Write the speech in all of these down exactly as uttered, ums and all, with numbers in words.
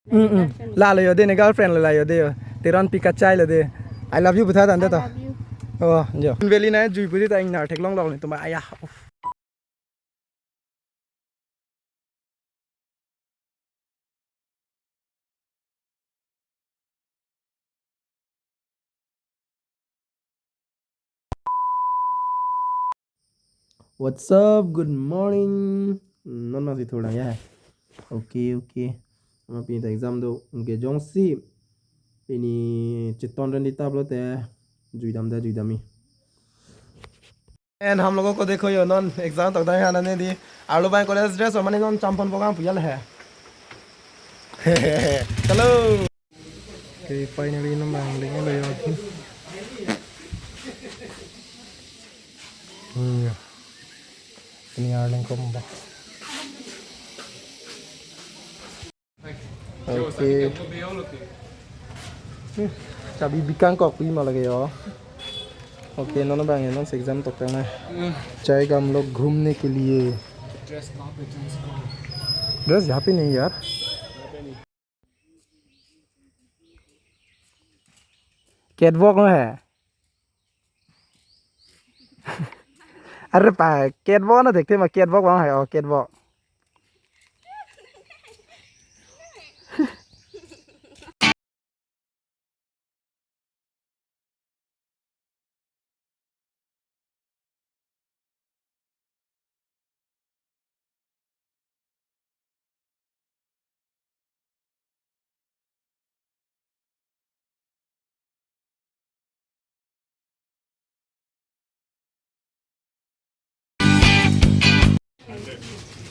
Mm, mm. Lalo yo de, ne girlfriend lo, la yo de yo. Teron pi kachai lo de. I love you pu tha tangte I to. Love you. Oh, jo. Valley nangkejui pu ta ingnar theklonglok nelitum abang. Aya. Uff. What's up? Good morning. Non masi thurang ya. Okay, okay. Ama pini ta exam do, anke jongsi pini cheton ren di tap lote, juidam da, juidam mi. And हम लोगों को देखो यो, non exam tok dang hana ne di. Arlo abang college dress, mane non champon program puyal hai. Hello. Okay, finally non abang leng lo yo. Hmm. Ini arleng kom ba. Okay. Hmm, chabi bikang kok pi ma lage yo. Okay, non abang non exam tok tang na. जाएगा हम लोग घूमने के लिए। Dress यहाँ पे नहीं यार। Catwalk में है। अरे पा, catwalk ना देखते मैं, catwalk वहाँ है, ओ, catwalk।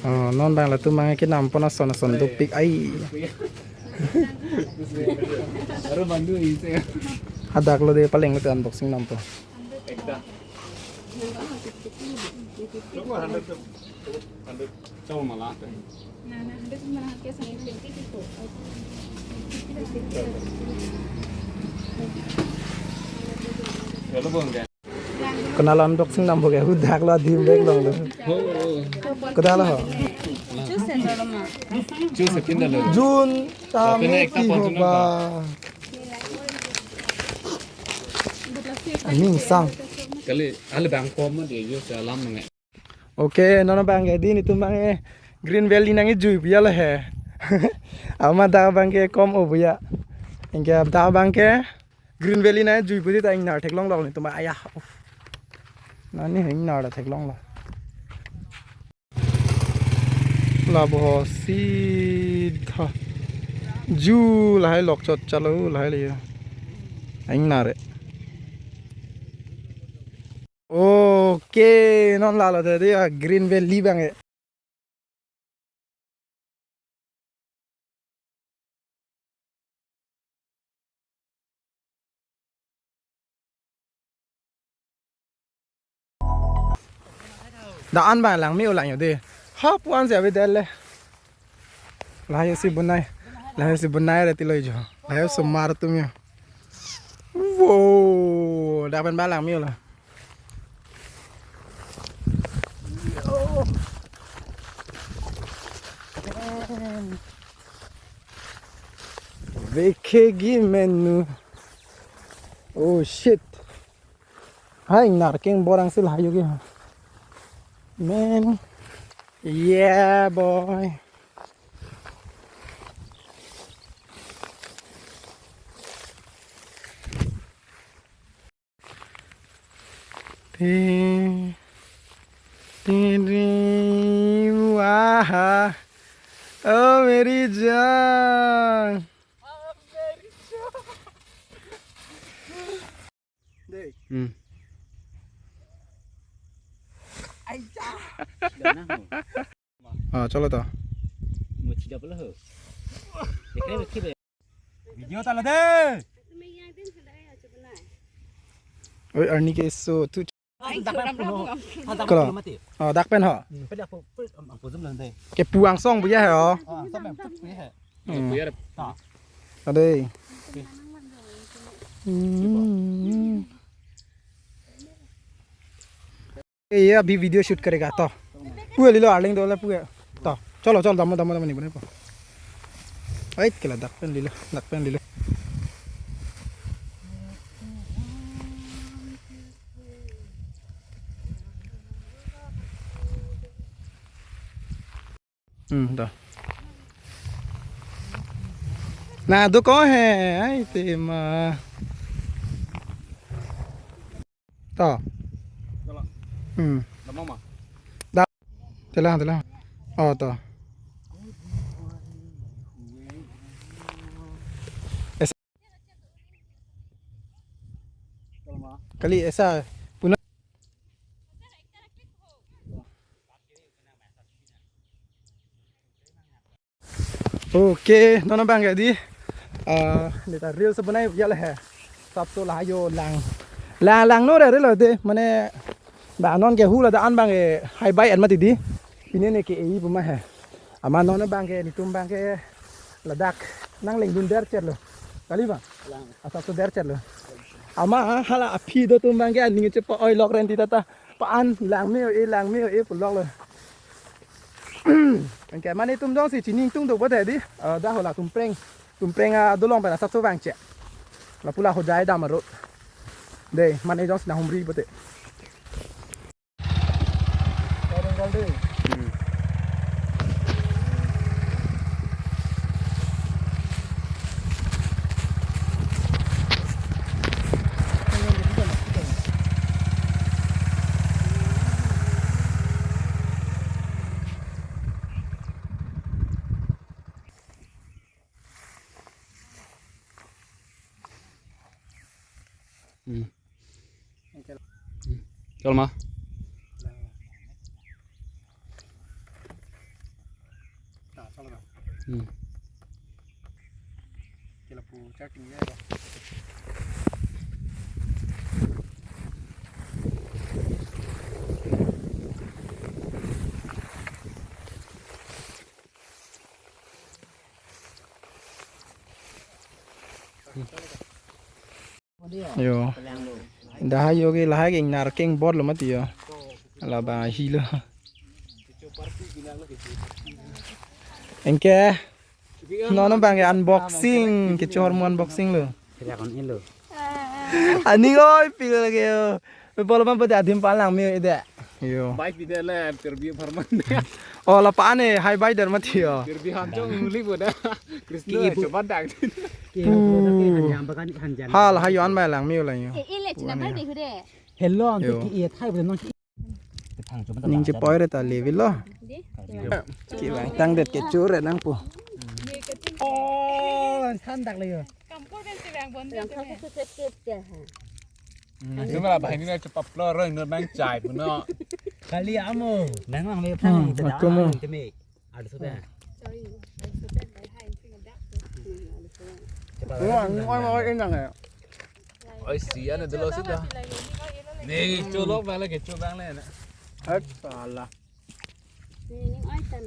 Oh, non abang latum abang ke nampon ason ason dopik ai. Aru bandu ise. Hadak lo de paleng lo te unboxing nampo. Ekta. Hundred. Hundred. Chau mala te. Hello, bang. Konat lo unboxing nampo ke, hadak lo adim bag long lo. Ho, ho. Kodak lo ho. Chu se pinda lo. June ta. Apene ekta pon hoba. Aning sang. Kali, ale bang kom ma de yo salam nge. Okay, non abang ke di nelitum abang ke Green Valley nangkejui pu ya lo he. Ama dak abang ke kom o pu ya. Anke dak abang ke Green Valley nangkejui pu ta ingnar theklonglok nelitum abang. Aya. Uff. Nani ingnar ta theklonglok. Labo ho sitha. Ju lahai lok chot chalo lahai le. Ingnar e. Okay, non lalo de, de, ah, Green Valley abang e. Da-an abang langme-o lang yo de. Ha puan si ave del le. Lahai si bonai. Lahai si bonai re ti lo jo. Lahai osomar atum yo. Wow, dak pen abang langme-o lo. Vekegi menu. Oh shit. Hai, ingnar keng borang si lahai yo ke. Man. Yeah, boy. Tin, tin, tin, wah. Oh, Mary Jane. Dei. Hmm. Ai cha. Ah, chalo to. Mo chida pala ho. Dekhe dekhe be. Video tala de. Oi, arni ke so tu. Dak pen ho. Dak pen ho mati. Oh, dak pen ho. Hmm, pwede ako, pwede, um, ako zoom lang de. Kepu angsong pu ya he, oh. Ah, sampai pwede he. Hmm. Pwede. Ta. Adei. Hmm. ये अभी video shoot करेगा तो। Pu lilo arleng do la pu. To. Chalo, chalo, damo, damo, damo ni bune po. Ait, ke ladak pen lilo, ladak pen lilo. Hmm, to. Na, do ko he, ai, tema. To. Dala. Hmm. Dama ma? Da. Telang, telang. Oh, to. Esa. Dala ma? Kali esa. Puna. Okay, non abang ke di. Ah, neta reels bonai ya le he. Sapso lahai jo lang. Lang, langno re re lo de. Mane ba non ke hula da an abang ke hai bai an mati di. Pine ne ke e pu ma he. Amat non abang ke netum abang ke ladak nanglengdun der chet lo. Kali ba? Lang. Asapso der chet lo. Amat hala aphi do atum abang ke aning chepa-oi lok renti tata. Pa-an langme-o-e, langme-o-e pu lok lo. Anke mane netum jongsi chini ingtung dok bade di, eh, da hala Tumpreng, Tumpreng adolong pen asapso vangche. Lapu la Hojai dam a-road. De, mane jongsi nanghumri bade. Hmm. Hmm. Chal ma. Hmm. Yo. Dah yo ke lahai ke ingnar keng bor lo mati yo. Ala ba hi lo. Anke non abang ke unboxing, kechor mo unboxing lo. Aning oi pil lagi yo. Bol ma bade adim palang mi ide. Yo. Bike di dele Karbi apharman. Oh, la pa ne hai bai der mati yo. Karbi Hanjong muli boda. Krishna coba dak. Hal hayo an bai langme-o lang yo. E, ile china bai de hude. Hello, ante ki e thai boda non ki. Ning chepoi re ta level lo. Di. Kevang tangdet kechor re nangpo. Oh, than dak le yo. Kampur kan chevang bon de. Cuma lah bahini na cepat lo, roh nur nang chai puno. Kali amo. Nang lang le. Hmm, phan aku mo. Teme. Ada sudah. Sorry. Ada sudah, ada hai sing ada. Wah, ini oi, oi, enak ya. Oi, sian ada lo sudah. Nih, colok bang lagi, colok bang lagi. Hai, salah. Ning oi tan.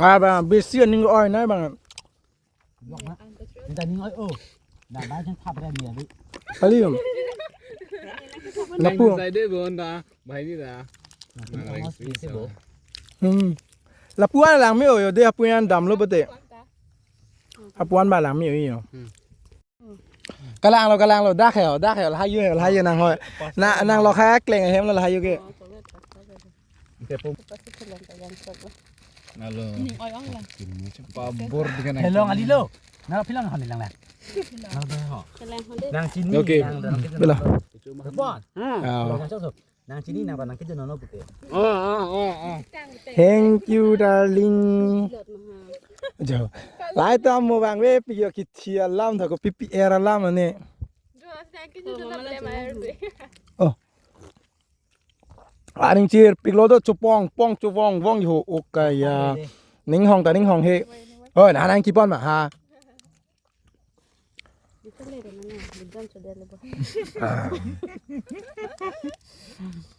Ah, bang, besi ning oi na bang. Lok na. Minta ning oi o. Dah baik yang thap dia dia bi. Kali yo. Lapu. Sai de bon da, bahini da. Nah, besi bo. Hmm. Lapu an langme-o yo de, hapu an dam lo bete. Hapu an ba langme-o yo. Hmm. Kalang lo, kalang lo, dak he, dak he, lahai yo he, lahai yo nang hoi. Na, nang lo ha kleng hem lo lahai yo ke. Alo. Ning oi ong lang. Pabor dengan hello, ngali lo. Nang pilong hon lang lang. Nang deh ho. Kelang hon deh. Nang chini. Oke. Nang deh. Bela. Bon. Ah. Nang chini nang nang kejo nono pute. Oh, oh, oh, oh. Thank you, darling. Jo. Lahai ta mo bang ve pi yo kithi alam tha ko P P R alam ne. Oh. Aning chirpik lo do chupong pong chuvong vong ho okaya. Ning hong ta ning hong he. Oi, na nang kipon ma ha. Ah.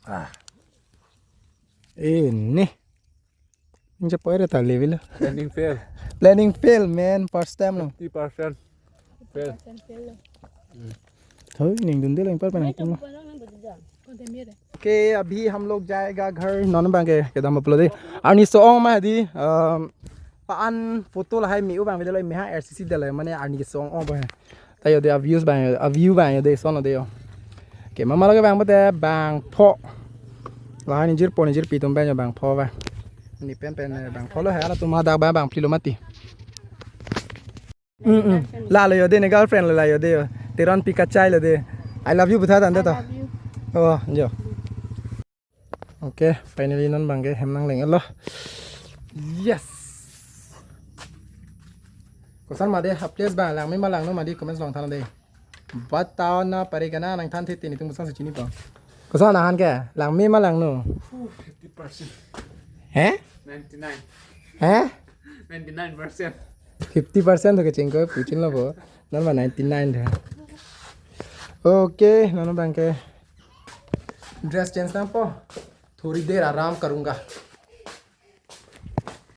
Ah. Ini. Inja poire ta level. Planning fail. Planning fail, man. First time lo. Fifty percent fail. Thoi, ning dunde lang par panang tum. Okay, अभी हम लोग जाएगा घर, non bang ke kedam upload de. Ani so-ong ma di, um, pa-an photo lahai me-o abang video lo, me ha R C C detlo, mane arni kesong ong abang he. Ta yo de a-views abang, a-view abang yo de, son lo de yo. Ke mama lo ke abang pute bangpho. Lahai nijirpo nijirpi atum pen yo bangpho abang. Ne pen pen, eh, bangpho lo he, halatum hadak abang bangphli lo mati. Mm, mm. La lo yo de, ne girlfriend lo la yo de yo. Teronpi kachai lo de. I love you putha tangte to. I love you. Oh, jo. Okay, finally non abang ke hem nangleng-etlo. Yes. Koson ma de, a-place abang langme ma langno ma de, comments along than de. Batao na pare kana nangthan thekte, netum koson si chinipo. Koson ahan ke, langme ma langno? Fifty percent. He? Ninety-nine. He? Ninety-nine percent. Fifty percent to kechengko puchin lo bo. Non ma ninety-nine de. Okay, non abang ke dress change nangpo. Thori der aram karunga.